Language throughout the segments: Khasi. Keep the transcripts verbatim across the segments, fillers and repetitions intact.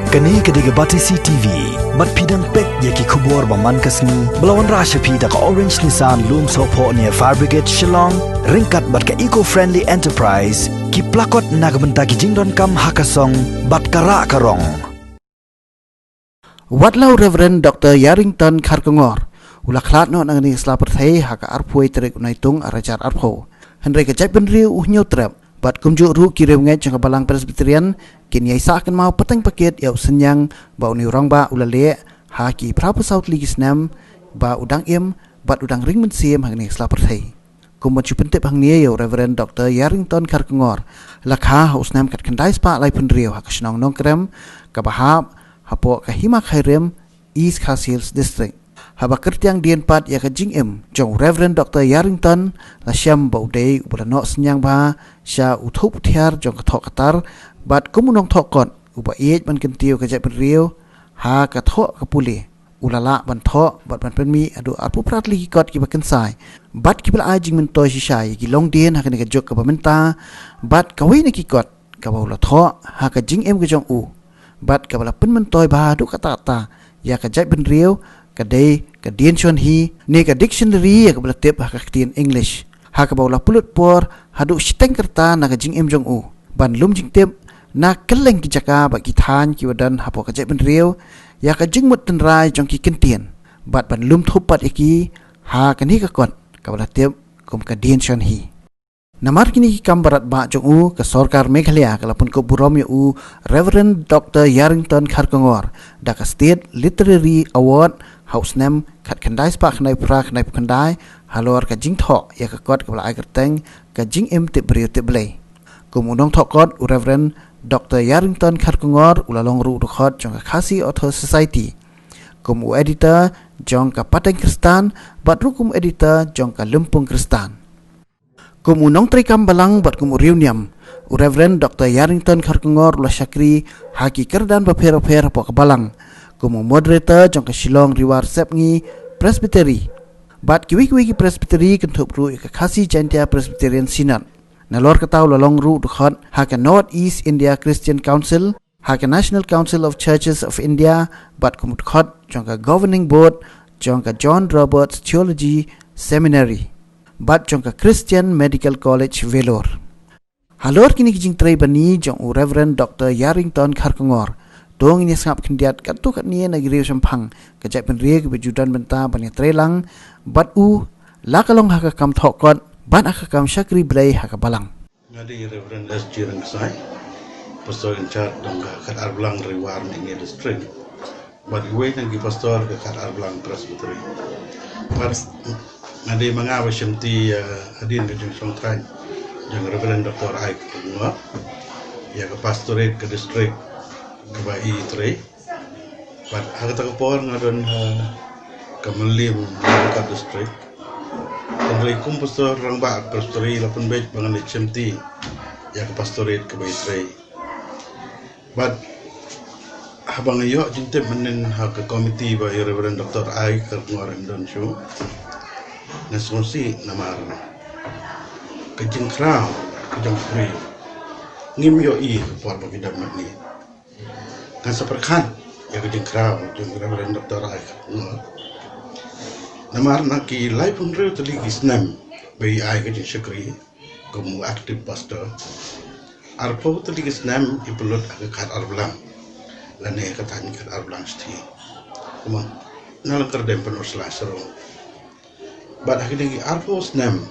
Kane ka dei ka Batesi T V. Bad phi dang peit ïa ki khubor ba man ka sngi ba la wanrah sha phi da ka Orange Nissan Lumsohphoh near Fire Brigade Shillong, ryngkat bad ka Eco Friendly Enterprise, ki plakot na ka bynta ki jingdonkam ha ka song bad ka rah ka rong. Wat la u Reverend Doctor Yarrington Kharkongor u la khlad noh na kane ka sla pyrthei ha ka arphew tarik u Naitung arhajar arphew, hynrei ka jaitbynriew u hynñiew trep bad kumjuh ruh ki riewngeit jong ka Balang Presbyterian kin ïai sah kynmaw pateng paket ïa u synñiang ba une u rangbah u la leh ha ki phra phew saw tylli ki snem ba u dang im bad u dang ring mynsiem ha kane ka sla pyrthei. Kum ban shu pyntip hangne ïa u Reverend Doctor Yarrington Kharkongor, la kha ha u snem khatkhyndai spah laiphew hynriew ha ka shnong Nongkrem kaba hap hapoh ka Hima Khyrim, East Khasi Hills District. Haba kyrtiang dien pat ïa ka jingim jong u Reverend Doctor Yarrington, la shem ba u dei uba la noh synñiang bha sha u thup u thiar jong ka thoh ka tar bad kum u nongthoh kot uba ïeit ban kyntiew ïa ka jaitbynriew ha ka thoh ka pule, u la lah ban thoh bad ban pynmih haduh arphew phra tylli ki kot kiba kynsai bad kiba la ai jingmyntoi shisha ïa ki longdien ha kane ka juk kaba mynta. Bad kawei na ki kot kaba u la thoh ha ka jingim ka jong u bad kaba la pynmyntoi bha haduh katta katta ïa ka jaitbynriew ka dei ka Dien Chon Hi, ne ka dictionary ïa kaba la tip ha ka ktien English, ha kaba u la pynlut por haduh shiteng kyrta na ka jingim jong u ban lum jingtip na kylleng ki jaka bad ki thaiñ kiba don hapoh ka jaitbynriew ïa ka jingmut tynrai jong ki kyntien bad ban lum thup pat ïa ki ha kane ka kot kaba la tip kum ka Dien Chon Hi. Namar kine ki kam ba radbah jong u, ka sorkar Meghalaya ka la pynkup burom ïa u Reverend Doctor Yarrington Kharkongor da ka State Literary Award ha u snem khatkhyndai spah khyndai phra khyndai phew khyndai halor ka jingthoh ïa ka kot kaba la ai kyrteng Ka Jingim Tip Briew Tip Blei. Kum u nongthoh kot, u Reverend Doctor Yarrington Kharkongor u la long ruh u dkhot jong ka Khasi Authors Society, kum u editor jong ka Pateng Khristan bad ruh kum u editor jong ka Lympung Khristan. Kum u nongtreikam balang bad kum u riewniam, u Reverend Doctor Yarrington Kharkongor u la shakri ha ki kyrdan bapher bapher hapoh ka balang, kum u moderator jong ka Shillong Ri War Sepngi Presbytery bad kiwei kiwei ki Presbytery, kynthup ruh ïa ka Khasi Jaintia Presbyterian Synod. Nalor kata u la long ruh u dkhot ha ka North East India Christian Council, ha ka National Council of Churches of India bad kum u dkhot jong ka Governing Board jong ka John Roberts Theology Seminary bad jong ka Christian Medical College Vellore. Halor kine ki jingtrei bani jong u Reverend Doctor Yarrington Kharkongor, to ngin ïa sngap khyndiat katto katne na ki riewshemphang ka jaitbynriew kiba ju don bynta ban ïatrei lang bad u, la ka long ha ka kam thoh kot bad ha ka kam shakri Blei ha ka balang. Nga dei Reverend S G Ryngasai, Pastor in charge jong ka Khat Arblang Ri War Mynia District. Bad iwei na ki pastor ka Khat Arblang Presbytery. Bad nga dei ma nga ba shimti, eh, hadien ka jingshongthait jong Reverend Doctor Ai Kharkongor ïa ka pastorate ka district kaba i trei. Bad ha kata ka por nga don ha ka mylliem ka district. Hynrei kum pastor rangbah Presbytery la pynbeit ba ngan leit shimti ïa ka pastorate kaba i trei. Bad haba nga ïoh jingtip mynnin ha ka komiti ba i Reverend Doctor Ai Kharkongor in don shuh, nga sngewsih namar ka jingkhraw ka jong u briew ngim ïohi ha ka por ba ki don mynnin. Ngan sa pyrkhat ïa ka jingkhraw jong u Reverend Doctor Ai Kharkongor. Namar na ki laiphew hynriew tylli ki snem ba i ai ka jingshakri kum u active pastor, arphew tylli ki snem i pynlut ha ka Khat Arblang lane ha ka thaiñ Khat Arblang Shithi. Kumba na Lyngkyrdem, Pynursla, Shillong. Bad ha kine ki arphew snem,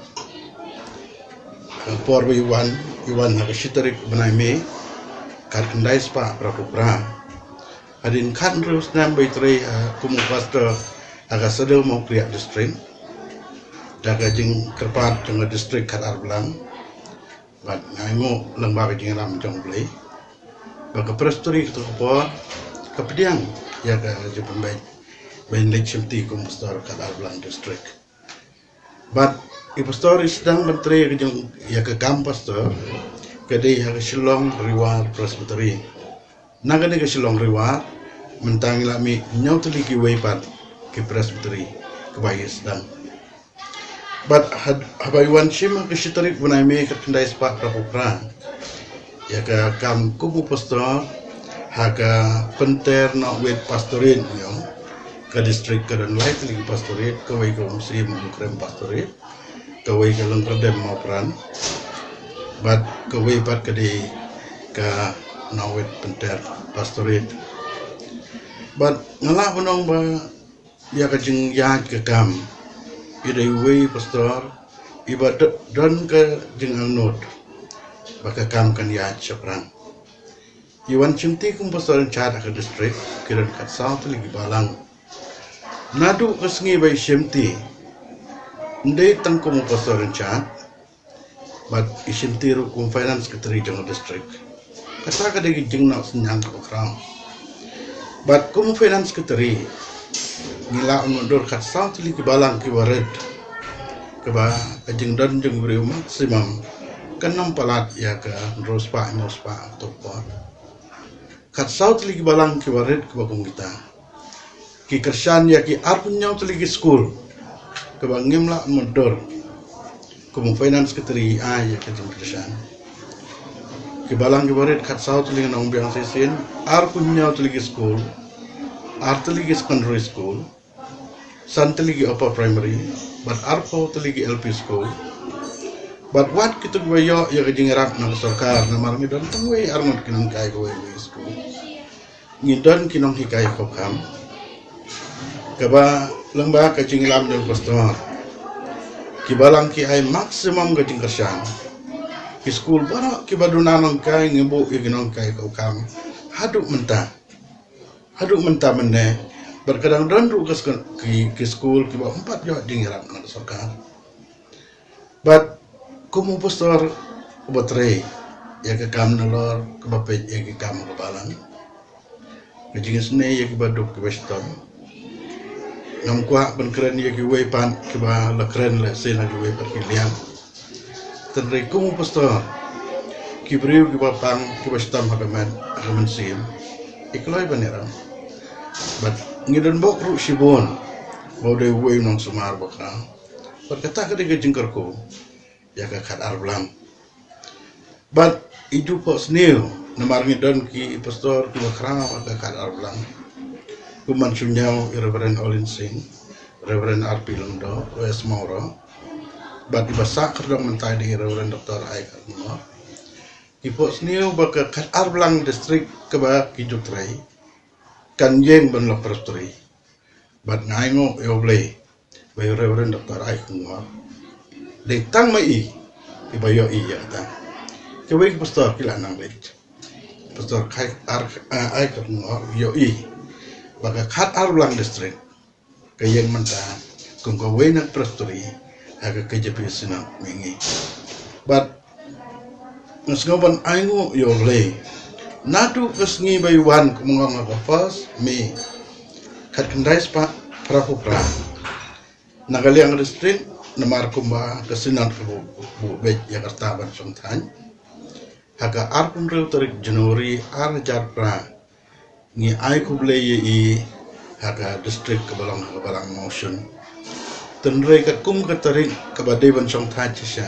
ha ka por ba i wan, i wan ha ka shi tarik bnai May, khatkhyndai spah phraphew phra. Hadien khathynriew snem ba i trei, eh, kum u pastor ha ka Sadar Mawkyrwat District, da ka jingkyrpad jong ka district Khat Arblang. Bad nga ainguh lyngba ka jingïalam jong u Blei ba ka Presbytery kata ka por ka pdiang ïa ka jingpynbeit ba in leit shimti kum pastor Khat Arblang District. Bad i pastor i sdang ban trei ïa ka jong, ïa ka kam pastor ka dei ha ka Shillong Ri War Presbytery. Na kane ka Shillong Ri War mynta ngi la mih hynñiew tylli kiwei pat ki Presbytery kiba i sdang. Bad had-, haba i wan shim ha ka shi tarik bnai May khatkhyndai spah phraphew phra ïa ka kam kum u pastor, Ha ka Pynter Nongwit Pastorate, ïa ka district ka don lai tylli ki pastorate, kawei ka Umsning Umkrem Pastorate, kawei ka Lyngkyrdem Mawpran, bad kawei pat ka dei ka Nongwit Pynter Pastorate. Bad nga lah ban ong ba ïa ka jingïaid ka kam, i dei uwei pastor iba do-, don ka jingangnud ba ka kam kan ïaid shaphrang. I wan shimti kum pastor in charge ha ka district, ki don khatsaw tylli ki balang. Naduh ka sngi ba i shimti, ym dei tang kum u pastor in charge, bad i shimti ruh kum finance secretary jong ka district. Kata ka dei ka jingnoh synñiang kaba khraw. Bad kum finance secretary, ngi lah ban mutdur khatsaw tylli ki balang kiba rit, kaba ka jingdon jong u briew maximum kan ym palat ïa ka hynriew spah, hynñiew spah ha kato ka por. Khatsaw tylli ki balang kiba rit kiba kum kita, ki kyrshan ïa ki arphew hynñiew tylli ki skul, kaba ngim lah mutdur kum u finance secretary i ai ïa ka jingkyrshan. Ki balang kiba rit khatsaw tylli, ngan ong biang shisien, arphew hynñiew tylli ki skul, ar tylli ki secondary school, san tylli ki upper primary, bad arphew tylli ki L P school. Bad wat kito kiba ïoh ïa ka jingïarap na ka sorkar, namar ngi don tang wei ar ngut ki nonghikai kawei kawei ka skul. Ngi don ki nonghikai khopkham. Kaba lyngba ka jingïalam jong u pastor, ki balang ki ai maximum ka jingkyrshan. Ki skul baroh kiba duna nonghikai, ngi buh ïa ki nonghikai khopkham haduh mynta. Haduh mynta mynne, bad ka dang don ruh ka skul, ki, ki skul kiba ym pat ïoh jingïarap na ka sorkar. Bad kum u pastor uba trei ïa ka kam nalor kaba peit ïa ka kam ka balang, ka jingisynei ïa kiba duk kiba shitom, ngam kwah ban kren ïa kiwei pat kiba la kren lehse na kiwei pat ki liang. Hynrei kum u pastor, ki briew kiba pang, kiba shitom ha ka met, ha ka mynsiem, i kloi ban ïarap. Bad ngi don bok ruh shibun ba u dei uwei u nongsumar ba khraw. Bad kata ka dei ka jingkyrkhu ïa ka Khadar Blang. Bad i ju phohsniew, namar ngi don ki pastor kiba khraw ha ka Khadar Blang, kum ban shu ñiew i Reverend Olin Singh, Reverend R P Lyngdoh, O S Mawroh, bad iba sah khyrdong mynta i dei i Reverend Doctor Ai Kharkongor. I phohsniew ba ka Khadar Blang district kaba ki ju trei kan ïeng ban long presbytery. Bad nga ainguh ïa U Blei ba i Reverend Doctor Ai Kharkongor, dei tang ma i iba ïohi ïa kata. Kiwei ki pastor ki la nang leit. Pastor Khai Ar, eh, Ai Kharkongor ïohi ba ka Khadar Blang district ka ïeng mynta kum kawei na ka presbytery ha ka K J P Synod mihngi. Bad nga sngew ban ainguh ïa U Blei, naduh ka sngi ba i wan kum nga ong ha ka first May, khatkhyndai spah phraphew phra, na ka liang district, namar kumba ka Synod ka buh, buh beit ïa ka rta ban shongthait, ha ka arphew hynriew tarik January ar hajar phra, ngi ai khublei ïa i ha ka district kaba long ha ka balang Mawshun. Hynrei katkum ka tarik kaba dei ban shongthait shisha,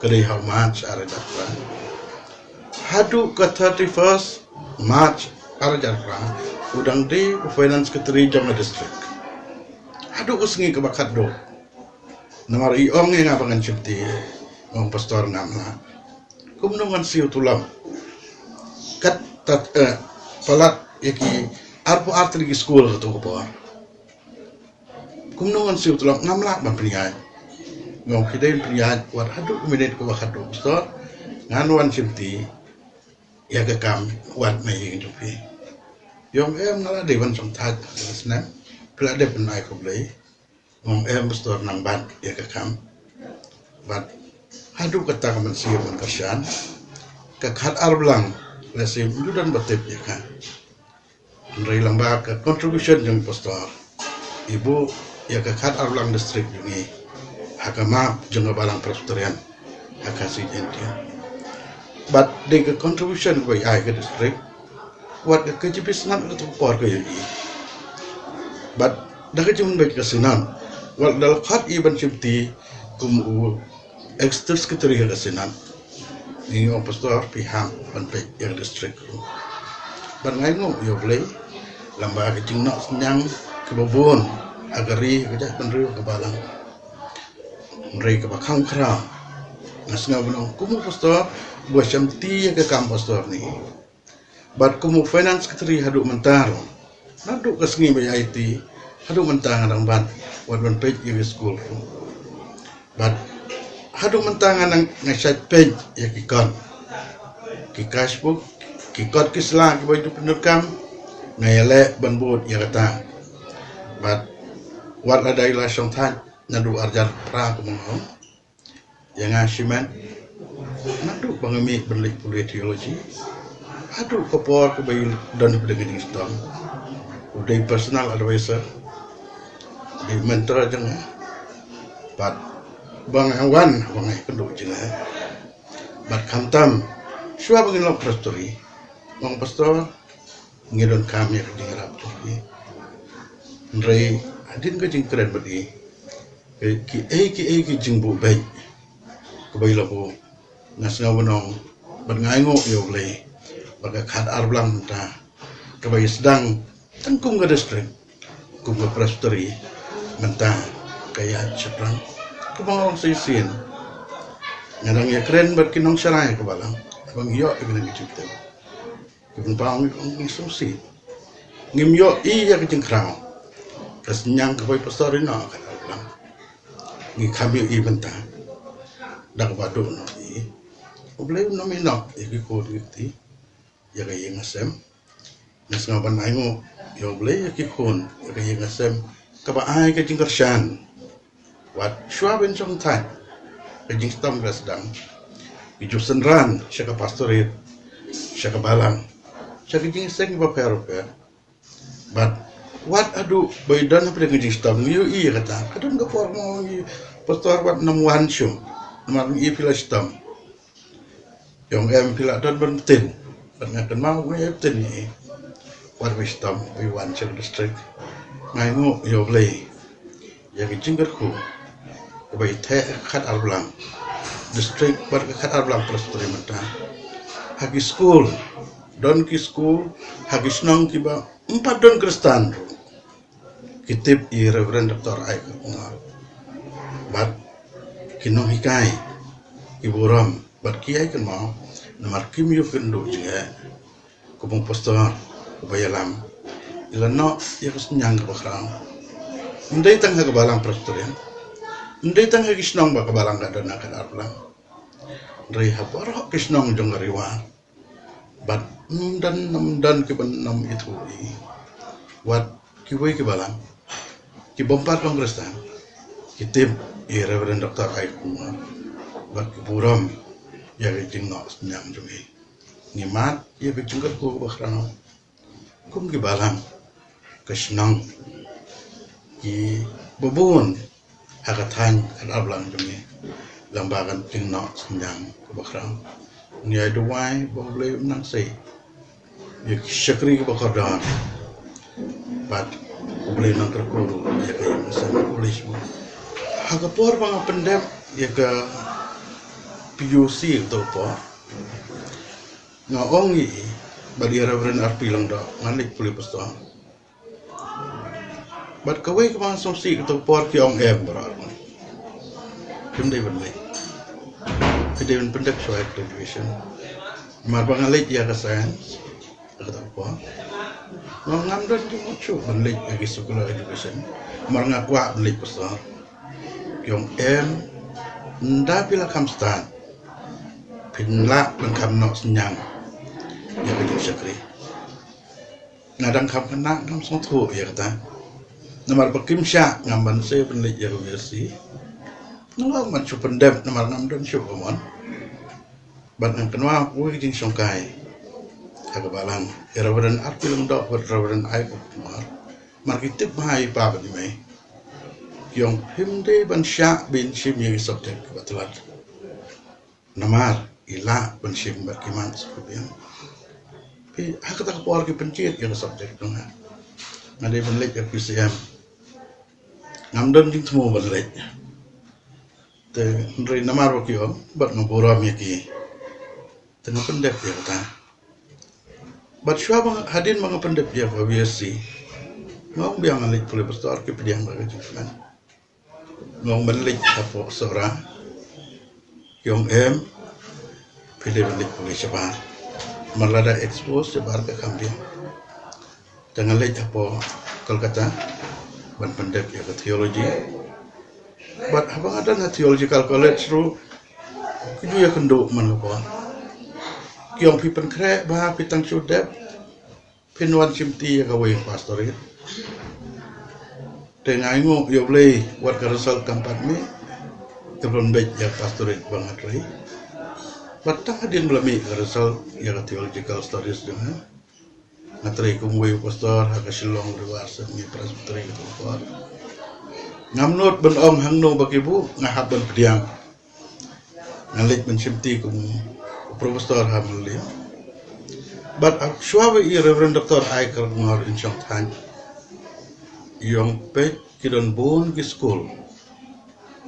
ka dei ha u March ar hajar phra. Haduh ka thirty-first March ar hajar phra, u dang dei u finance secretary jong ka district. Haduh ka sngi kaba khatduh. Namar i ong ïa nga ba ngan shimti, ong pastor ngam lah. Kumno ngan siew tulop? Kat tat, eh, palat ïa ki arphew ar tylli ki skul kato ka por. Kumno ngan siew tulop? Ngam lah ban pynïaid. Nga ong phi dei ban pynïaid wat haduh ka minit kaba khatduh, pastor. Ngan wan shimti ïa ka kam wat na ïing jong phi. I ong em, nga la dei ban shongthait ha ka snem. Phi la dep ban ai khublei. Ong em pastor, nang bat ïa ka kam. Bad haduh kata ka mynsiem ban kyrshan, ka Khadar Blang, lehse ym ju don ba tip ïa ka. Hynrei lyngba ka contribution jong pastor, i buh ïa ka Khadar Blang district jong ngi ha ka map jong ka balang Presbyterian ha ka Khasi Jaintia. Bad dei ka contribution kaba i ai ka district, wat ka K J P Synod kato ka por ka ïohi. Bad da ka jingpynbeit ka Synod, wat da la khot i ban shimti kum u Executive Secretary ka Synod, ngi ong pastor, phi hap ban peit ïa ka district. Bad nga ainguh ïa U Blei lyngba ki jingnoh synñiang kiba bun ha ka ri, ha ka jaitbynriew, ha ka balang. Hynrei kaba kham khraw, nga sngew ban ong kum u pastor, ba shem ti ïa ka kam pastor ni. Bad kum u finance secretary haduh mynta ruh, naduh ka sngi ba ïa aiti haduh mynta nga dang bat, wat ban peit ïa ki skul ruh. Bad haduh mynta nga nang, nga shait peit ïa ki kot, ki cash book, ki kot ki sla kiba ju pyndonkam. Nga ïaleh ban bud ïa kata. Bad wat la dei la shong thait naduh arjar phra, kumno ïa nga shimet, naduh ba nga mih ban leit pule theology, haduh ka por kaba i don ha pdeng ka jingsdang, u dei personal advisor, u dei mentor jong nga. Bad ba nga wan, ba nga ïakynduh jingeh, bad khamtam shuwa ba ngin long presbytery, ong pastor, ngi donkam ïa ka jingïarap jong phi. Hynrei hadien ka jingkren bad i, ki, ki ei ki ei ki jingbuh beit kaba i la buh, nga sngew ban ong bad nga ainguh ïa U Blei ba ka Khadar Blang mynta, kaba i sdang tang kum ka district, kum ka presbytery mynta, ka ïaid shaphrang. Kumba nga ong shisien, nga dang ïakren bad ki nongsharai ka balang, ba ngi ïoh ïa kane ka jingtip. Ki pynpaw ngi, ngi sngewsih. Ngim ïohi ïa ka jingkhraw ka synñiang kaba i pastor i noh ha Khadar Blang. Ngi kham ïohi mynta da kaba duh noh i. U Blei un ym ïehnoh ïa ki khun ki kti, ïa ka ïing ka sem. Nga sngew ban ainguh ïa U Blei ïa ki khun, ïa ka ïing ka sem, kaba ai ka jingkyrshan. Wat shuwa ban shong thait, ka jingshitom ka sdang, ki ju synran sha ka pastorate, sha ka balang, sha ki jingseng bapher bapher. Bad wat haduh ba i don ha pdeng ka jingshitom, ngi ïohi ïa kata. Ka don ka por mo ngi, pastor, wat nym wan shuh, namar ngi i phi la shitom. Ïong em phi la don ban pyntin. Bad nga kynmaw nga ïa pyntin ïa i. Wat ba i shitom, ba i wan sha ka district. Nga ainguh ïa U Blei ïa ka jingkyrkhu kaba i theh ha ka Khadar Blang district bad ka Khadar Blang presbytery mynta. Ha ki skul, don ki skul ha ki shnong kiba ym pat don Khristan ruh, ki tip ïa i Reverend Doctor Aiko Kumar. Bad ki nonghikai ki burom bad ki ïai kynmaw, namar kim ïoh kynduh jingeh. Kum u pastor uba ïalam, i la noh ïa ka synñiang kaba khraw. Ym dei tang ha ka balang presbytery, ym dei tang ha ki shnong ba ka balang ka don ha Khadar Blang, hynrei ha baroh ki shnong jong ka Ri War. Bad ym don, ym don kiba nym ithuh ïa i. Wat kiwei ki balang, ki bym pat long Khristan, ki tip ïa i Reverend Doctor Aiko Kumar bad ki burom ïa ka jingnoh synñiang jong i. Ngi mad ïa ka jingkyrkhu kaba khraw kum ki balang ka shnong, kiba bun ha ka thaiñ Khadar Blang jong ngi, lyngba ka jingnoh synñiang kaba khraw. Ngi ai duwai ba U Blei un nang sei ïa ki shakri kiba kordor, bad U Blei un nang kyrkhu ruh ïa ka ïing ka sem. U Blei sngewbha. Ha ka por ba nga pyndep ïa ka P U C, kato ka por nga ong ïa i bad i Reverend R P Lyngdoh, ngan leit pule pastor. Bad kawei kaba nga sngewsih, kato ka por ki ong em baroh arngut, phim dei ban leit, phi dei ban pyndep shuwa ïa ka graduation. Namar ba nga leit ïa ka science ha kato ka por, nga ngam don jingmut shuh ban leit ïa ki secular education, namar nga kwah ban leit pastor. Ki ong em, ynda phi la kham stad, phin lah ban kham noh synñiang ïa ka jingshakri. Nga dang kham khynnah, ngam sngewthuh ïa kata. Namar ba kim shah ngam ban sei ban leit ïa ka university. Nga long ban shu pyndep namar ngam don shuh ka mon. Bad nga kynmaw kawei ka jingshongkai ha ka balang, i Reverend R P Lyngdoh bad Reverend Aiko Kumar, mar ki tip bha ïa i pa bad i mei, ki ong phim dei ban shah ban shim ïa ki subject kiba tlot. Namar i lah ban shim bad ki marks kaba biang. Phi, ha kata ka por ki pynjied ïa ka subject jong nga. Nga dei ban leit ïa ka P C M. Ngam don jingthmu ban leit. Te hynrei namar ba ki ong, bad nga burom ïa ki, te nga pyndep ïa kata. Bad shuwa ba nga, hadien ba nga pyndep ïa ka B S C, nga ong biang ngan leit pule pastor, ki pdiang ka jingkmen. Nga ong ban leit hapoh Sohra, ki ong em, phi dei ban leit pule shabar. Namar lada expose shabar ka kham biang. Te nga leit hapoh Kolkata ban pyndep ïa ka theology. Bad haba nga don ha theological college ruh, ki ju ïakynduh man ka por. Ki ong phi pynkhreh bha, phi tang shu dep, phin wan shimti ïa kawei ka pastorate. Te nga ainguh ïa U Blei, wat ka result kam pat mih, te ban beit ïa ka pastorate ba nga trei. Bad tang hadien ba la mih ka result ïa ka theological studies jong nga, nga trei kum uwei u pastor ha ka Shillong Revival Assembly Presbytery ka por. Ngam nud ban ong hangno ba ki buh, nga hap ban pdiang. Nga leit ban shimti kum u professor ha Mylliem. Bad shuwa ba i Reverend Doctor Ai Kyrkongor in shong thaiñ, i ong peit ki don bun ki skul.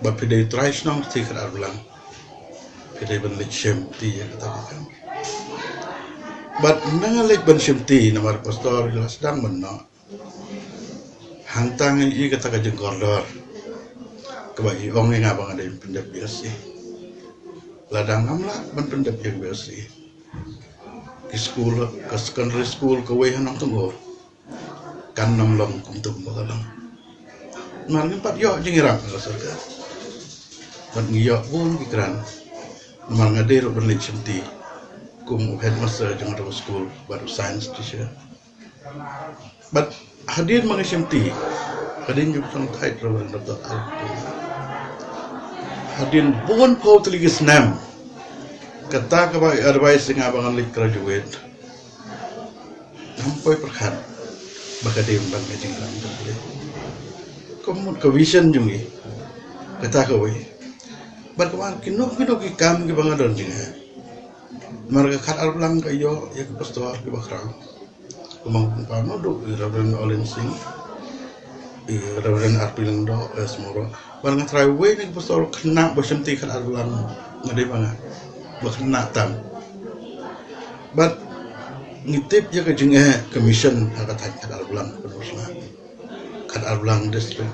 Bad phi dei trai shnong shi khatar blang, phi dei ban leit shimti ïa kata ka kam. Bad nga leit ban shimti namar pastor i la sdang ban noh. Hangta nga ïohi kata ka jingkordor kaba i ong ïa nga ba nga dei ban pyndep B S C. Lada ngam lah ban pyndep ïa ka B S C, ki skul, ka secondary school kawei ha Nongthymmur kan ym long kumto kumba ka long. Namar ngim pat ïoh jingïarap na ka sorkar. Bad ngi ïoh bun ki grant. Namar nga dei ruh ban leit shimti kum u headmaster jong ka skul bad u science teacher. Bad hadien ba nga shimti, hadien jong ka sngewthuh Reverend Doctor Al, hadien bun phew tylli ki snem, kata kaba advice ïa nga ba ngan leit graduate, ngam poi pyrkhat ba ka dei ban ka jingïarap jong U Blei. Ka mut ka vision jong ngi kata kawei. Bad kaba kino kino ki kam kiba nga don jingeh. Namar ka khatar blang ka ïoh ïa ki pastor kiba khraw. Kumba nga pynpaw naduh i Reverend Olin Singh, i Reverend R P Lyngdoh, eh, Smoro. Bad nga trai wei na ki pastor khynnah ba shimti khatar blang, nga dei ba nga ba khynnah tam. Bad ngi tip ïa ka jingeh ka mission ha ka thaiñ khatar blang, khatar blang district.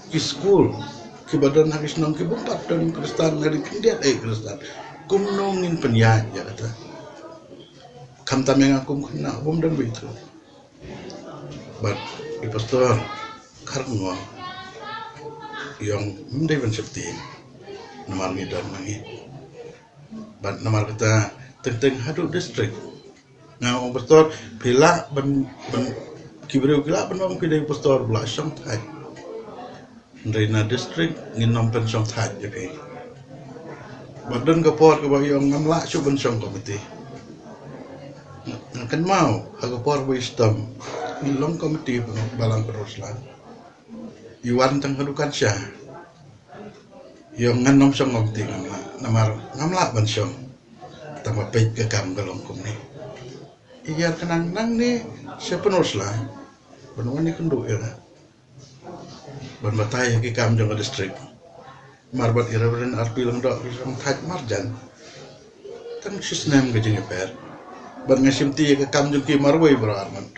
Ki skul kiba don ha ki shnong ki bym pat don Khristan, nga dei khyndiat eh Khristan. Kumno ngin pynïaid ïa kata? Khamtam ïa nga kum khynnah bym don beit. Bad i pastor Kyrkongor i ong ym dei ban sheptieng namar ngi don ma ngi. Bad namar kata teng teng haduh district nga ong pastor, phi lah ban, ban, ki briew ki lah ban ong phi dei pastor ba la shong thait. Hynrei na district ngin ym pynshong thait ïa phi. Bad don ka por kaba i ong ngam lah shuh ban shong komiti. Nga kynmaw ha ka por ba i shitom, i long komiti ba Balang Kynrad Sla. I wan tang ka dukan sha. I ong ngan ym shong komiti, ngam lah, namar ngam lah ban shong. Tang ba peit ka kam ka long kumne. I ïar ka nang nangne sha Pynursla ban wan ïakynduh ïa nga. Ban batai ïa ki kam jong ka district. Mar bad i Reverend R P Lyngdoh ki shong thait marjan. Tang shi snem ka jingïapher. Bad nga shimti ïa ka kam jong ki marwei baroh arngut.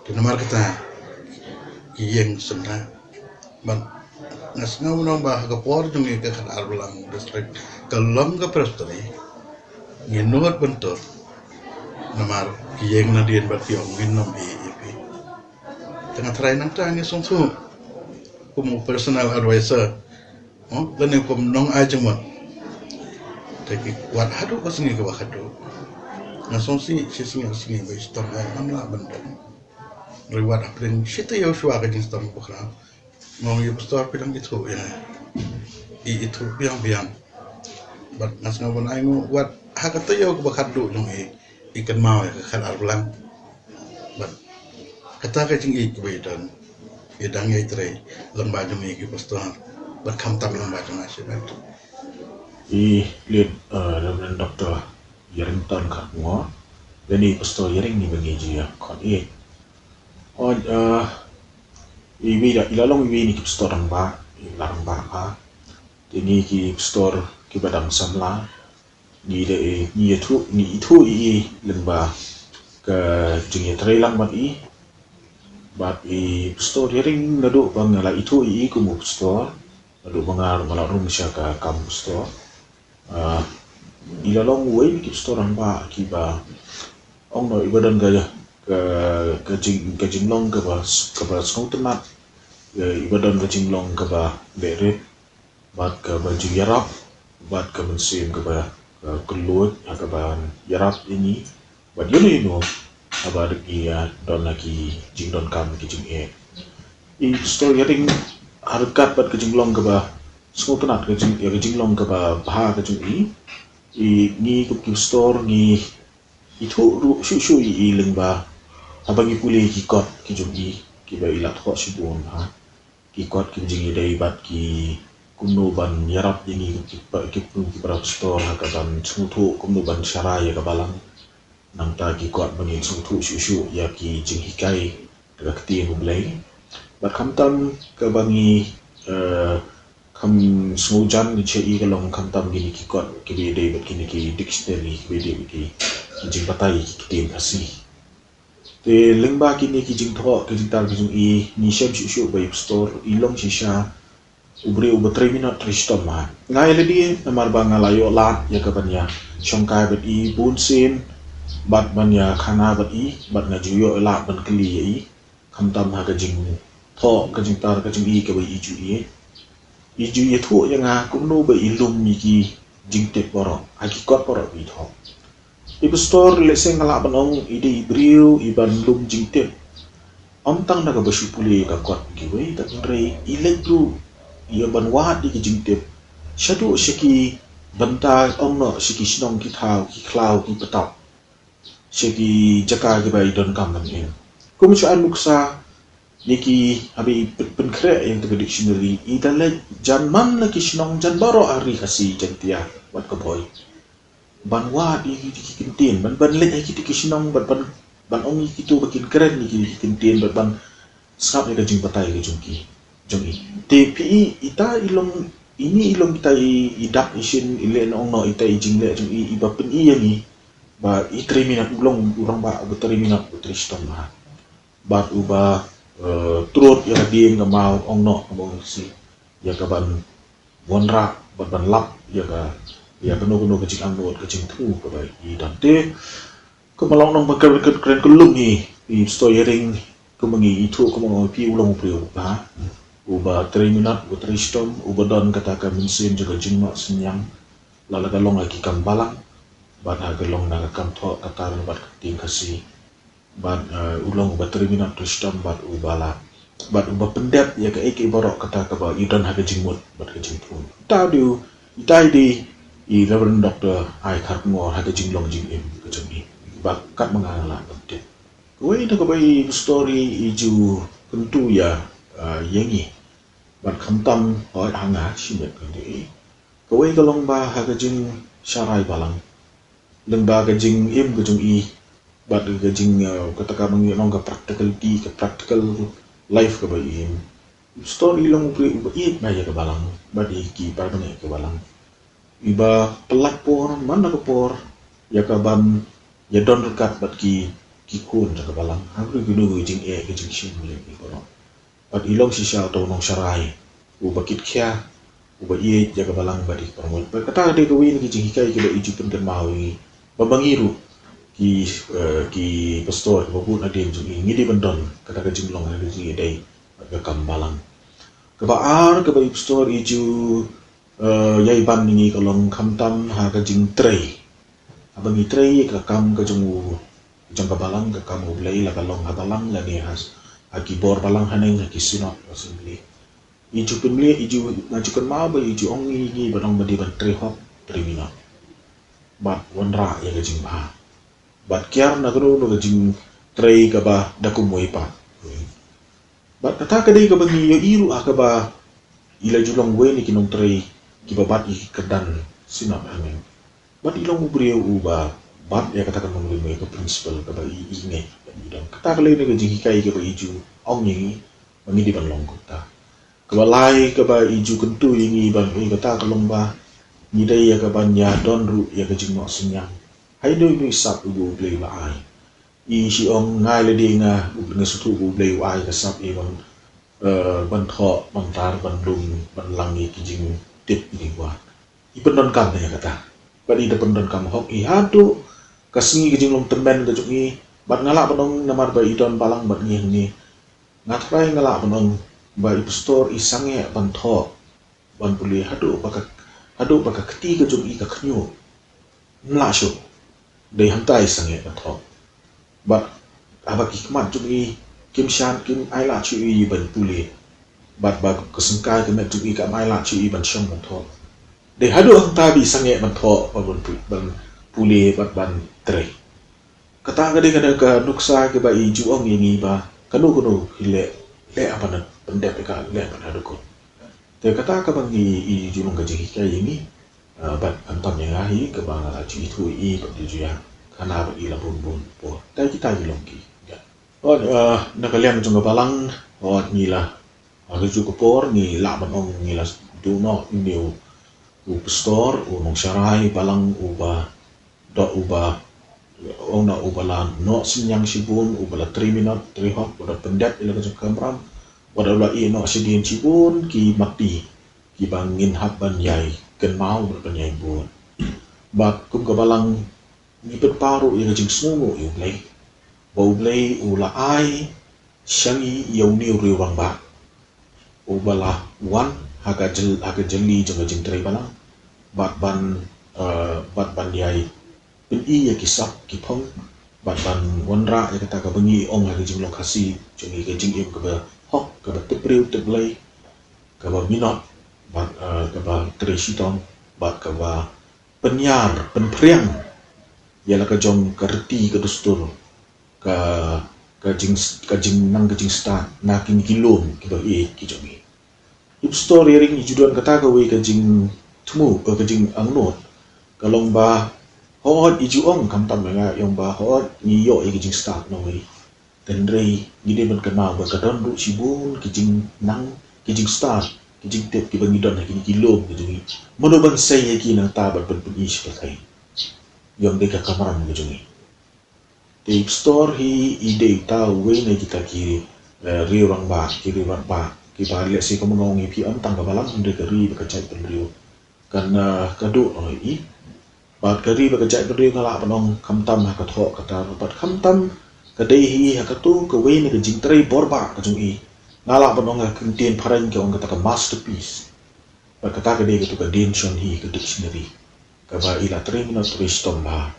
Te namar kata ki ïeng sngewbha. Bad nga sngew nong ba ha ka por jong ngi ka Khatar Blang district ka long ka presbytery. Ngi nud ban tur. Namar ki ïeng nadien bad ki ong ngin ym ïeh ïa phi. Te nga trai nangta ngi sngewthuh kum u personal advisor. Lane kum nong ai jingmut. Te ki wad haduh ka sngi kaba khatduh. Nga sngewsih shi sngi ar sngi ba i shitom, ngam lah ban don. Hynrei wad hapdeng shi taïew shuwa ka jingshitom kaba khraw, nga ong ïa u pastor phi dang ithuh ïa nga. I ithuh biang biang. Bad nga sngew ban ainguh wat ha ka taïew kaba khatduh jong i, i kynmaw ïa ka Khatar Blang. Bad kata ka jingïeit kaba i don, i dang ïai trei lyngba jong i ki pastor bad khamtam lyngba jong nga shisha. I late, uh, Reverend Doctor Ïarington Kharkongor lane i Pastor Ïaring ni ba ngi ju ïa khot ïa. Oi, uh, iwei da, i la long iwei na ki pastor rangbah, i la rangbah bha. Te ngi ki pastor kiba dang samla, ngi da i, ngi ithuh, ngi ithuh i i lyngba ka jingïatreilang bad i. Bad i pastor Ïaring naduh ba nga la ithuh i i kum u pastor, naduh ba nga ruh nga la rung sha ka kam pastor. Ah, i la long uwei na ki pastor rangbah kiba ong noh iba don ka, ka, ka jing, ka jinglong kaba, kaba sngewtynnat, eh, iba don ka jinglong kaba beh rit, bad kaba ju ïarap, bad ka mynsiem kaba, eh, kylluid ha kaba ïarap ïa ngi, bad ïano ïano haba da ki, eh, don ha ki jingdonkam ki jingeh. I pastor Ïaring ha ryngkat bad ka jinglong kaba sngewtynnat ka jing, ïa ka jinglong kaba bha ka jong i, i ngi kum ki pastor ngi ithuh ruh shuh shuh i i lyngba haba ngi pule ki kot ki jong i kiba i la thoh shibun ha ki kot ki jingïadei bad ki kumno ban ïarap ïa ngi ki pa, ki, ki para pastor ha ka ban sngewthuh kumno ban sharai ïa ka balang. Nangta ki kot ba ngin sngewthuh shuh shuh ïa ki jinghikai da ka ktien U Blei. Bad khamtam kaba ngi, eh, kham sngewjan ngi sha i ka long khamtam kine ki kot kiba ïadei bad kine ki dictionary kiba ïadei bad ki jingbatai ki ktien Khasi. Te lyngba kine ki jingthoh ki jingtar ki jong i ngi shem shuh shuh ba i pastor i long shisha u briew uba trei minot trei shitom ha. Nga ïa lade namar ba nga la ïoh lad ïa ka ban ïa shongkai bad i bun sien bad ban ïa khana bad i bad nga ju ïoh lad ban kylli ïa i. Khamtam ha ka jingthoh ka jingtar ka jong i kaba i ju ïa, i ju ïathuh ïa nga kumno ba i lum ïa ki jingtip baroh ha ki kot baroh ba i thoh. I pastor lehse nga lah ban ong i dei i briew i ban lum jingtip. Ym tang na kaba shu pule ïa ka kot kiwei, hynrei i leit ruh ïa ban wad ïa ki jingtip shaduh sha ki bynta, ong noh sha ki shnong ki thaw ki khlaw ki patap, sha ki jaka kiba i donkam ban im. Kum shu ai nuksa ïa ki, haba i pyn, pynkhreh ïa ka dictionary i da leit jan man la ki shnong jan baroh ha Ri Khasi Jaiñtia wat ka Bhoi. Ban wad ïa ki, ki kyntien, ban, ban leit ha kito ki shnong, ban, ban, ban ong ïa kito ba kin kren ïa ki, ki kyntien, ban, ban sngap ïa ka jingbatai ka jong ki, jong i. Te phi i, ita i long, ine i long ita i, i dak i shin, i leh, ong noh ita i jingleh jong i, iba pyni ïa ngi ba i trei minot, u long u rangbah uba trei minot, uba trei shitom bha. Bad uba, eh, trud ïa ka dieng ka maw, ong noh, ong si, ïa ka ban wanrah bad ban lap ïa ka, ïa kano kano ka jingangnud ka jingthmu kaba i don. Te kumba long nongpynkren, kren, kren kyllum hi, i pastor Ïaring, kumba ngi ithuh kumba ngi ong, phi u long u briew uba, uba trei minot, uba trei shitom, uba don kata ka mynsiem jong ka jingnoh synñiang, la la ka long ha ki kam balang bad ha ka long na ka kam thoh ka tar bad ka ktien Khasi. Bad, eh, u long uba trei minot trei shitom bad uba la, bad uba pyndep ïa kaei kaei baroh kata kaba i don ha ka jingmut bad ka jingthmu. Ita dei, ita i dei i Reverend Doctor I. Kharkongor ha ka jinglong jingim ka jong i. Bad katba nga lah ban tip, kawei na kawei ka story i ju kyntu ïa, eh, ïa ngi. Bad khamtam, hooid, ha nga shimet ka dei. Kawei ka long ba ha ka jingsharai balang, lyngba ka jingim ka jong i, bad ka jing, eh, kata kaba ngi ong ka practicality, ka practical life kaba i im. Pastor i long u briew uba ïeit na ïa ka balang bad ïa ki para bangeit ka balang. Iba pynlait por man la ka por ïa ka ban ïa don ryngkat bad ki, ki khun jong ka balang ha kino kino ka jingeh ka jingshim lem i baroh. Bad i long shisha uta u nongsharai uba kitkhia, uba ïeit ïa ka balang bad ïa ki para ngut. Bad kata ka dei kawei na ki jinghikai kiba i ju pynkynmaw ïa ngi ba ma ngi ruh ki, eh, ki pastor kiba bun hadien jong i ngi dei ban don kata ka jinglong, kata ka jingïadei bad ka kam balang. Kaba ar kaba i pastor i ju, eh, ïai ban ïa ngi ka long khamtam ha ka jingtrei. Haba ngi trei ïa ka kam ka jong u, jong ka balang, ka kam U Blei, la ka long ha balang lane ha, ha ki bor balang haneng, ha ki synod, assembly. I ju pynleit, i ju, nga ju kynmaw ba i ju ong ïa ngi ban ong ba dei ban trei hok, trei minot bad wanrah ïa ka jingbha. Bad kiar na kano kano ka jingtrei kaba da kumwei pat. Bad kata ka dei kaba ngi ïohi ruh ha kaba i la ju long uwei na ki nongtrei kiba bat ïa ki kyrdan synod haneng. Bad i long u briew uba bat ïa kata ka nongrim, ïa ka principle kaba i, i ngeit. Bad i don kata ka lei na ka jinghikai kaba i ju ong ïa ngi ba ngi dei ban long kumta. Kaba lai kaba i ju kyntu ïa ngi ban ïa kata ka long ba ngi dei ïa ka ban ïa don ruh ïa ka jingnoh synñiang. Haino haino i sap uba U Blei u la ai. I shi ong ngai lade nga, U Blei, nga sngewthuh ba U Blei u ai ka sap ïa ban, eh, ban thoh, ban tar, ban lum, ban lang ïa ki jingtip ki jingkwah. I pyndonkam ïa kata. Bad i da pyndonkam hok i haduh ka sngi ka jinglong tymmen ka jong i. Bad nga lah ban ong namar ba i don balang bad ngi hangne. Nga tharai nga lah ban ong ba i pastor i sangeh ban thoh, ban pule haduh ba ka, haduh ba ka kti ka jong i ka khñiuh. Ym lah shuh. Dei hangta i sangeh ban thoh. Bad haba ki khmat jong i kim shad, kim ailad shuh ïa i ban pule. Bad ba ka syngkai ka met jong i kam ailad shuh ïa i ban shong ban thoh. Dei haduh hangta ba i sangeh ban thoh, ban, ban pu-, ban pule bad ban trei. Kata ka dei ka, ka nuksa kaba i ju ong ïa ngi ba kano kano ki leh, leh ha pyndet, pyndep ïa ka, leh ha pyndet dukut. Te kata kaba ngi, i ju long ka jinghikai ïa ngi, ah, bad khamtam ïa nga hi kaba nga la ju ithuh ïa i bad i ju ïakhana bad i la bun bun por. Te kita ki long ki. Ïa. Hooid, ah, na ka liang jong ka balang, hooid ngi la, ha kajuh ka por ngi lah ban ong ngi la duh noh ïa une u, u pastor, u nongsharai balang uba, dei uba, ong na uba la noh synñiang shibun, uba la trei minot, trei hok, uba la pyndep ïa la ka jong ka kamram, uba la ïeh noh shadien shibun ki mati kiba ngin hap ban ïai kynmaw, uba la ban ïai bud. Bad kum ka balang ngi pynpaw ruh ïa ka jingsngewnguh ïa U Blei. Ba U Blei u la ai sha ngi ïa une u rangbah uba la wan ha ka jyl-, ha ka jylli jong ka jingtrei balang. Bad ban, eh, bad ban ïai pyni ïa ki sap ki phong. Bad ban wanrah ïa kata kaba ngi ong ha ka jinglong Khasi jong ngi ka jingim kaba hok, kaba tip briew tip Blei, kaba minot, bad, eh, kaba trei shitom, bad kaba pynïar, pynphriang ïa la ka jong ka riti ka dustur, ka, ka jing, ka jingnang ka jingstad na kine ki lum kiba ïeit ki jong ngi. I pastor Eyring i ju don kata kawei ka jingthmu, eh, ka jingangnud. Ka long ba hooid i ju ong khamtam ïa nga, i ong ba hooid ngi ïoh ïa ka jingstad na wei. Hynrei ngi dei ban kynmaw ba ka don ruh shibun ki jingnang, ki jingstad, ki jingtip kiba ngi don ha kine ki lum ki jong ngi. Mano ban sei ïa ki nangta bad ban pyni shi pyrthei. Ïa dei ka kamram ka jong ngi. Te i pastor hi i dei uta uwei na kita ki, eh, riew rangbah, ki riew rangbah kiba lehse kumno ngi phi ym tang ka balang hynrei ka ri bad ka jaitbynriew. Kan, eh, ka duh noh ïa i. Bad ka ri bad ka jaitbynriew nga lah ban ong khamtam ha ka thoh ka tar bad khamtam ka dei hi ha kato kawei na ka jingtrei borbah ka jong i. Nga lah ban ong ha ka ktien phareng ki ong kata ka masterpiece. Bad kata ka dei kato ka Dien Syon Hee ka dictionary kaba i la trei minot trei shitom bha.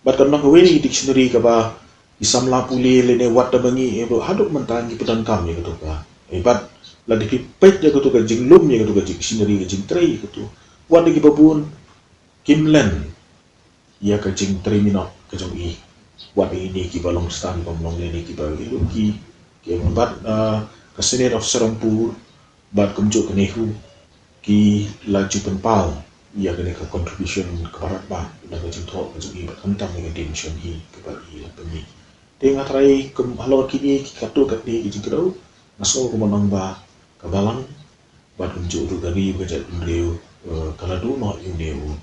Bad kan long kawei na ki dictionary kaba ki samla pule lane wat da ba ngi, eh, haduh mynta ngi pyndonkam ïa kato ka. Eh, bad lada phi peit ïa kato ka jinglum ïa kato ka dictionary ka jingtrei ïa kato, wat da kiba bun kim len ïa ka jingtrei minot ka jong i. Wat da ine kiba long stan bym long lane kiba ïa ki, ki bad, ah, ka Synod of Serampore bad kumjuh ka NEHU ki la ju pynpaw ïa kane ka contribution kaba radbah na ka jingthoh ka jong i bad khamtam ïa ka Dien Syon Hee kaba i la pynmih. Te nga tharai kum halor kine ki katto katne ki jingkdew, nga sngew kum ban ong ba ka balang bad kumjuh ruh ka ri bad ka jaitbynriew, eh, ka la duh noh ïa une u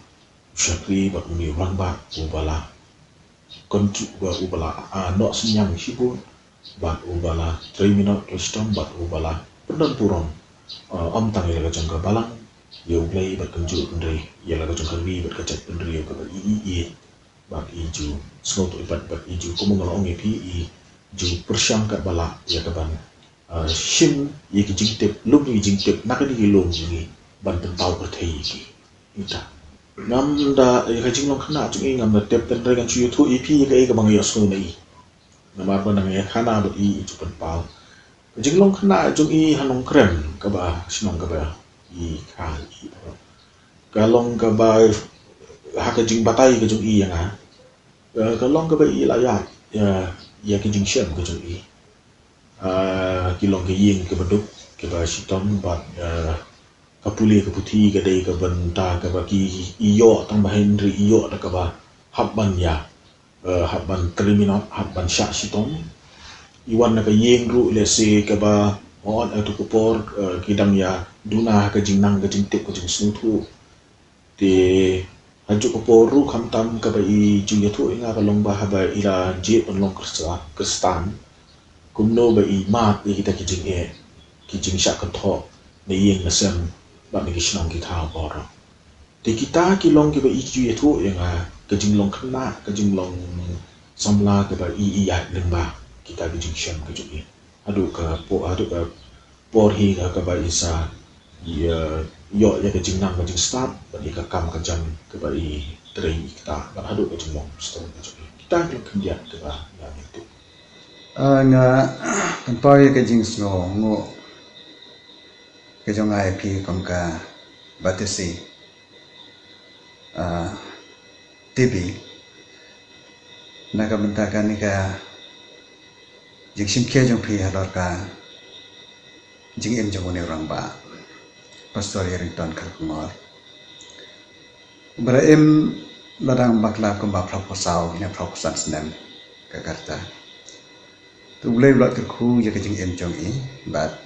shakri bad une u rangbah uba la, kumjuh ba uba la, ah, noh synñiang shibun bad uba la trei minot trei shitom bad uba la pyndon burom, ah, ym tang ïa la ka jong ka balang, ïa U Blei bad kumjuh hynrei ïa la ka jong ka ri bad ka jaitbynriew kaba i, i, i, bad i ju sngewthuh bad, bad i ju kumba nga la ong ïa phi i ju pyrshang katba lah ïa ka ban, ah, shim ïa ki jingtip, lum ïa ki jingtip na kine ki lum jong ngi ban pynpaw pyrthei ïa ki. Ita. Ngam da, ïa ka jinglong khynnah jong i ngam da tip, hynrei ngan shu ïathuh ïa phi ïa kaei kaba nga ïohsngew na i. Namar ba nang ïa khana bad i, i ju pynpaw. Ka jinglong khynnah jong i ha Nongkrem kaba shnong kaba i kha i. Ka long kaba ha ka jingbatai ka jong i ïa nga. Eh, ka long kaba i la ïaid ïa, ïa ka jingshem ka jong i. Ah, ki long ka ïing kaba duk, kaba shitom bad, eh, ka pule ka puthi ka dei ka bynta kaba ki ïoh tang ba hynrei ïoh da kaba hap ban ïa, eh, hap ban trei minot, hap ban shah shitom. I wan na ka ïing ruh lehse kaba hooid ha kato ka por, eh, ki dang ïa duna ka jingnang ka jingtip ka jingsngewthuh. Te hajuh ka por ruh khamtam kaba i ju ïathuh ïa nga ka long ba haba i la jied ban long Khristan, Khristan, kumno ba i mad ïa kita ki jingeh, ki jingshah kynthoh na ïing na sem bad na ki shnong ki thaw baroh. Te kita ki long kiba i ju ïathuh ïa nga ka jinglong khynnah, ka jinglong samla kaba i, i ïaid lyngba kita ki jingshem ka jong i. Haduh ka por, haduh ka por hi ka kaba i sa ïa, ïoh ïa ka jingnang ka jingstad bad ïa ka kam ka jam kaba i trei i kata bad haduh ka jinglong pastor ka jong i. Kita ki long khyndiat kaba nga ïathuh. Ah, nga pynpaw ïa ka jingsngewnguh ka jong nga ïa phi kum ka Batesi, ah, T B, na ka bynta kane ka jingshim khia jong phi halor ka jingim jong une u rangbah, Pastor Ïarington Kharkongor. Ba la im la dang bakla kumba phra phew saw ne phra phew san snem ka rta. Te U Blei u la kyrkhu ïa ka jingim jong i bad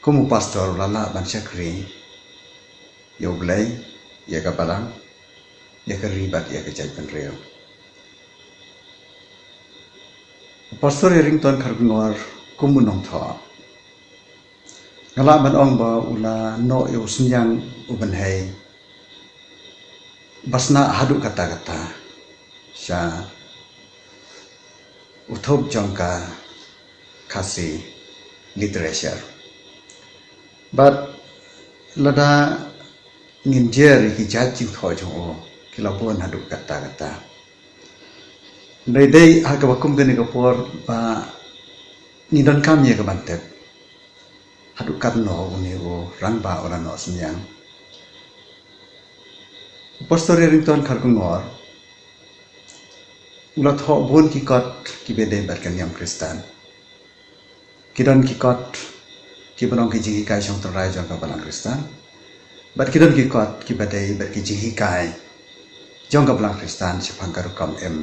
kum u pastor u la lah ban shakri ïa U Blei, ïa ka balang, ïa ka ri bad ïa ka jaitbynriew. Pastor Ïarington Kharkongor kum u nongthoh, nga lah ban ong ba u la noh ïa u synñiang u bynhei ba sna haduh katta katta sha u thup jong ka Khasi literature. Bad lada ngin jer ïa ki jait jingthoh jong u, ki la bun haduh katta katta. Hynrei dei ha kaba kum kane ka por ba ngi donkam ïa ka ban tip haduh katno une u rangbah u la noh synñiang. Pastor Ïarington Kharkongor u la thoh bun ki kot kiba dei bad ka niam Khristan. Ki don ki kot kiba long ki jinghikai shongtynrai jong ka balang Khristan, bad ki don ki kot kiba dei bad ki jinghikai jong ka balang Khristan shaphang ka rukom im,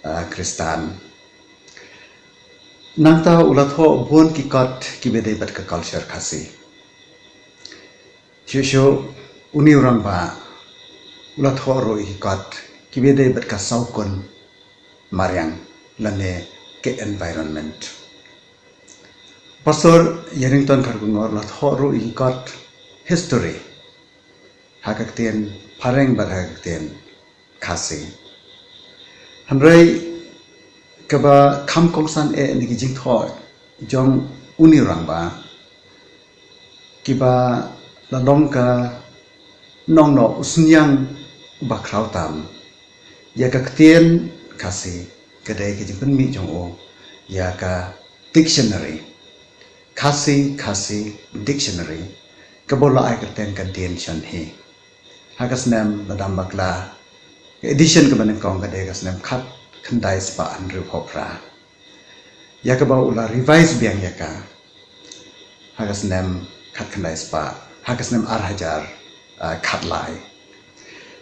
ah, Khristan. Nangta u la thoh bun ki kot kiba dei bad ka culture Khasi. Shuh shuh une u rangbah u la thoh ruh ïa ki kot kiba dei bad ka sawkun mariang lane ka environment. Pastor Ïarington Kharkongor u la thoh ruh ïa ki kot history ha ka ktien phareng bad ha ka ktien Khasi. Hynrei kaba kham kongsan eh na ki jingthoh jong une u rangbah kiba la long ka nongnoh u synñiang uba khraw tam ïa ka ktien Khasi ka dei ka jingpynmih jong u ïa ka dictionary, Khasi Khasi Dictionary, kaba u la ai kyrteng ka Dien Shan Hi. Ha ka snem la dang bakla, ka edition kaba nyngkong ka dei ka snem khatkhyndai spah hynriewphew phra, ïa kaba u la revise biang ïa ka ha ka snem khatkhyndai spah, ha ka snem ar hajar, ah, khatlai.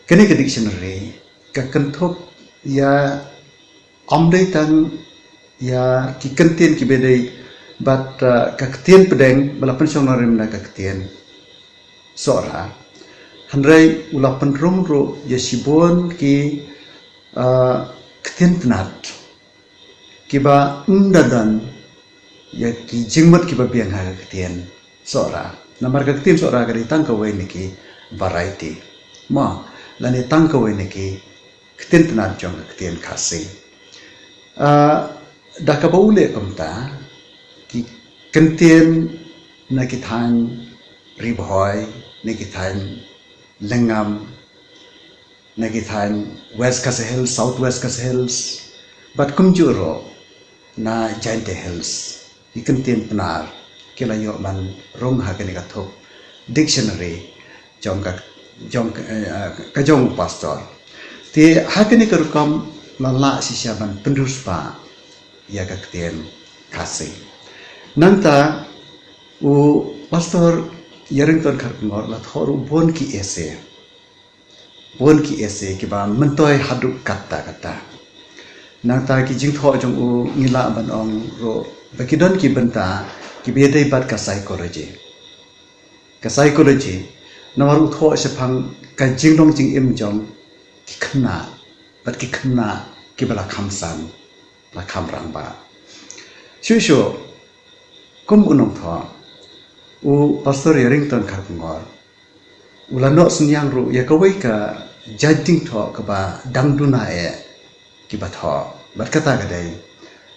Kane ka dictionary ka kynthup ïa, ym dei tang ïa ki kyntien kiba dei bad, ah, ka ktien pdeng ba la pynshong nongrim na ka ktien Sohra, hynrei u la pynrung ruh ïa shibun ki, ah, ktien tnat kiba ym da don ïa ki jingmut kiba biang ha ka ktien Sohra. Namar ka ktien Sohra ka dei tang kawei na ki variety, mo, lane tang kawei na ki ktien tnat jong ka ktien Khasi. Ah, da kaba u leh kumta, ki kyntien na ki thaiñ Ri Bhoi, na ki thaiñ Lyngngam, na ki thaiñ West Khasi Hills, South West Khasi Hills, bad kumjuh ruh na Jaintia Hills, ki kyntien Pnar ki la ïoh ban rung ha kane ka thup dictionary jong ka, jong, eh, ka jong u pastor. Te ha kane ka rukom la lah shisha ban pynriewspah ïa ka ktien Khasi. Nangta u Pastor Ïarington Kharkongor la thoh ruh bun ki essay, bun ki essay kiba myntoi haduh katta katta. Nangta ki jingthoh jong u ngi lah ban ong ruh ba ki don ki bynta kiba ïadei bad ka psychology. Ka psychology Namar u thoh shaphang ka jinglong jingim jong ki khynnah bad ki khynnah kiba la kham san, la kham rangbah. Shuh shuh kum u nongthoh, u Pastor Ïarington Kharkongor u la noh synñiang ruh ïa kawei ka jait jingthoh kaba dang duna eh kiba thoh, bad kata ka dei,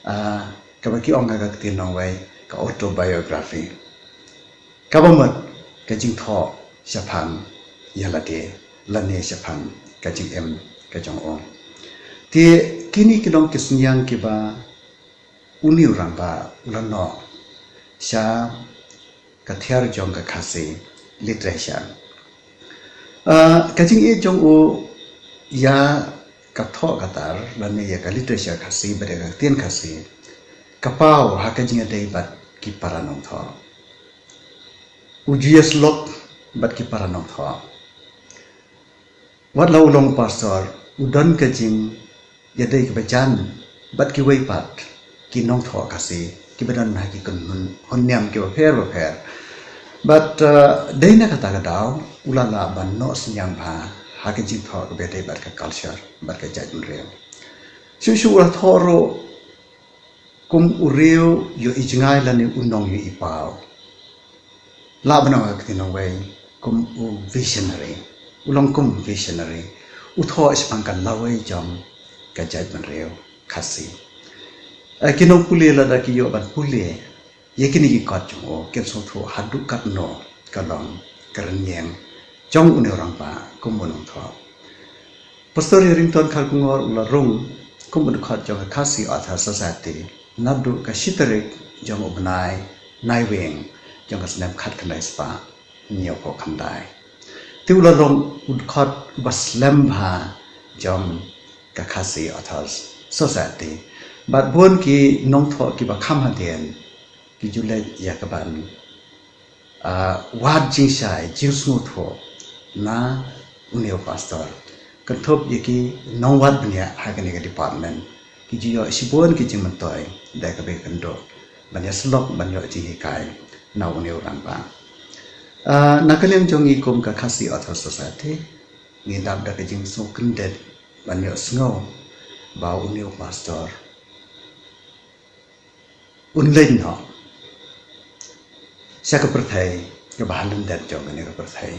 ah, kaba ki ong ha ka ktien nongwei ka autobiography. Kaba mut ka jingthoh shaphang ïa lade lane shaphang ka jingim ka jong u. Te kine ki long ki synñiang kiba une u rangbah u la noh sha ka thiar jong ka Khasi literature. Ah, ka jingïeit jong u ïa ka thoh ka tar lane ïa ka literature Khasi bad ïa ka ktien Khasi ka paw ha ka jingïadei bad ki para nongthoh. U ju ïasyllok bad ki para nongthoh. Wat la u long pastor, u don ka jingïadei kaba jan bad kiwei pat ki nongthoh Khasi kiba don ha ki kynhun hynñiewtrep kiba pher bapher. Bad, uh, dei na kata ka daw u la lah ban noh synñiang bha ha ka jingthoh kaba ïadei bad ka culture bad ka jaitbynriew. Shuh shuh u la thoh ruh kum u riew ïohi jngai lane u nong ïohi paw. Lah ban ong ha ka ktien nongwei kum u visionary. U long kum visionary. U thoh shaphang ka lawei jong ka jaitbynriew Khasi. Eh, ki nongpule lada ki ïoh ban pule ïa kine ki kot jong u, kin sngewthuh haduh katno ka long ka rynïeng jong une u rangbah kum u nongthoh. Pastor Ïarington Kharkongor u la rung kum u dkhot jong ka Khasi Author Society naduh ka shi tarik jong u bnai Naiwieng jong ka snem khatkhyndai spah hynñiewphew khyndai. Te u la long u dkhot uba slem bha jong ka Khasi Authors Society. Bad bun ki nongthoh kiba kham hadien ki ju leit ïa ka ban, ah, wad jingshai jingsngewthuh na une u pastor. Kynthup ïa ki nongwad bniah ha kane ka department ki ju ïoh shibun ki jingmyntoi da kaba ïakynduh ban ïasyllok ban ïoh jinghikai na une u rangbah. Ah, na ka liang jong ngi kum ka Khasi Author Society ngi dap da ka jingsngewkyndit ban ïohsngew ba une u pastor un leit noh sha ka pyrthei kaba ha lyndet jong kane ka pyrthei.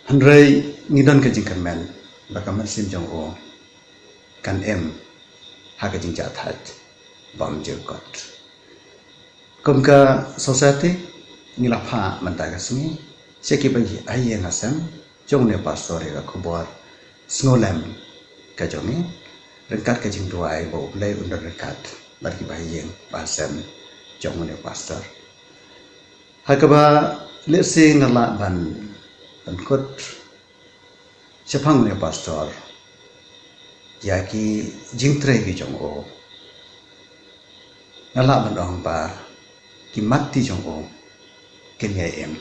Hynrei ngi don ka jingkyrmen ba ka mynsiem jong u kan im ha ka jingjahthait bymjukut. Kum ka society ngi la phah mynta ka sngi sha kiba ha ïing ha sem jong une u pastor ïa ka khubor sngewlem ka jong ngi, ryngkat ka jingduwai ba U Blei un don ryngkat bad kiba ha ïing ba ha sem jong une u pastor. Ha kaba lehse nga lah ban pynkut shaphang une u pastor ïa ki jingtrei ki jong u, nga lah ban ong ba ki mat ti jong u kin ïai im.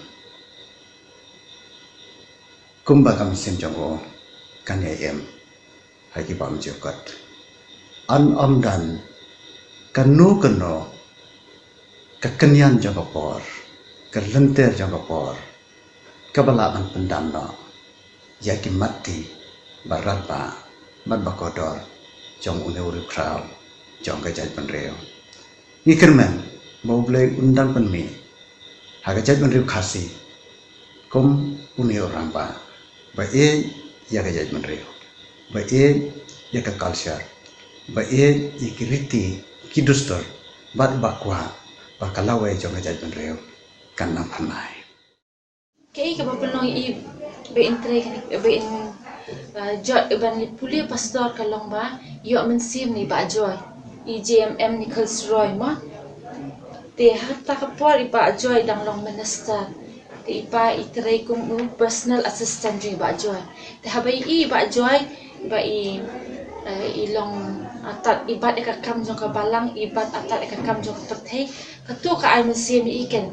Kumba ka mynsiem jong u kan ïai im ha ki bymjukut. Yn ym don kano kano ka kynïan jong ka por, ka lynter jong ka por kaba lah ban pyndam noh ïa ki mat ti ba radbah bad ba kordor jong une u riewkhraw jong ka jaitbynriew. Ngi kyrmen ba U Blei un dang pynmih ha ka jaitbynriew Khasi kum une u rangbah ba ïeit ïa ka jaitbynriew, ba ïeit ïa ka culture, ba ïeit ïa ki riti ki dustur bad ba kwah ba ka lawei jong ka jaitbynriew kan nang pynai. Kaei kaba pynlong ïa i ba in trei, ba in, uh, jot ban leit pule pastor ka long ba ïoh mynsiem na i Bah Joy, i J M M Nichols Roy mo. Te ha kata ka por i Bah Joy dang long minister. Te i pa i trei kum u personal assistant jong i Bah Joy. Te haba i i Bah Joy ba i, uh, i long, uh, atat i bat ïa ka kam jong ka balang, i bat atat ïa ka kam jong ka pyrthei. Kato ka ai mynsiem ïa i ken.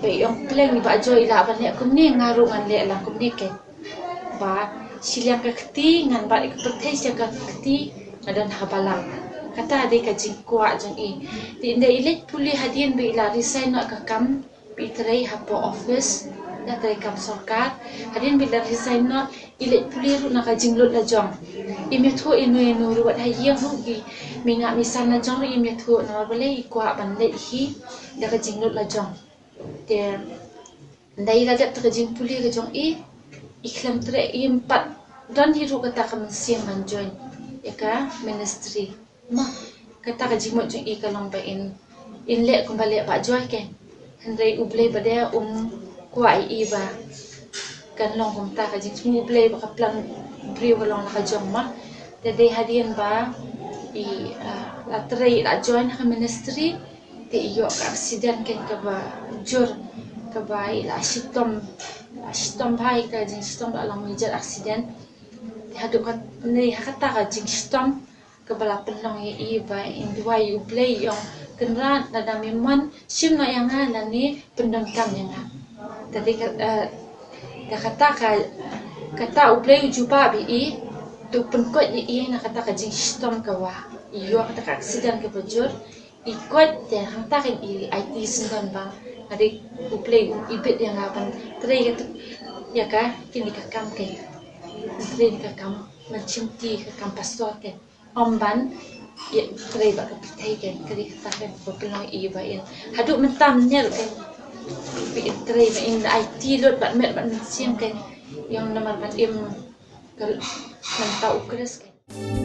Ba i ong pleng i Bah Joy i lah ban leh kumne, nga ruh ngan leh lang kumne ken. Ba shiliang ka kti ngan bat ïa ka pyrthei, shiliang ka kti nga don ha balang. Kata dei ka jingkwah jong i. Te ynda i leit pule hadien ba i la resign noh ka kam ba i trei hapoh office, da treikam sorkar. Hadien ba i la resign noh, i leit pule ruh na ka jinglut la jong. Im ïathuh ïano ïano ruh, wat ha ïing ruh ki, mi ngam i san la jong ruh im ïathuh, namar balei i kwah ban leit hi da ka jinglut la jong. Te ynda i la dep da ka jingpule ka jong i, i khlem treh, im pat don hi ruh kata ka mynsiem ban join ïa ka ministry. Ma, kata ka jingmut jong i ka long ba in, in leh kumba leh Bah Joy keiñ. Hynrei U Blei pat de um kwah ïa i ba kan long kumta. Ka jingthmu U Blei bad ka plan briew ka long la ka jong, ma. Te dei hadien ba i, ah, la trei, la join ha ka ministry, te i ïoh ka accident keiñ kaba jur, kaba i la shitom, la shitom bha, ka jingshitom la long major accident. Te haduh katne, ha kata ka jingshitom kaba la pynlong ïa i ba in duwai U Blei, ong, Kynrad, lada me mon, shim noh ïa nga, lane pyndonkam ïa nga. Te dei ka, eh, da kata ka, kata U Blei u jubab ïa i, te u pynkhiah ïa i na kata ka jingshitom kaba i ïoh, kata ka accident kaba jur. I koit te hangta keiñ i aiti syndon ba nga dei, U Blei i bit ïa nga ban trei ïa ka, kine ki kam keiñ. Trei ïa ka kam ban shimti, ka kam pastor keiñ. Ym ban ïa trei bad ka pyrthei keiñ. Ka dei kata keiñ ba pynlong ïa i ba in haduh mynta mynne ruh keiñ, ba in trei, ba in aiti lut bad met bad mynsiem keiñ, ïa namar ban im ka, namar u Khrist keiñ.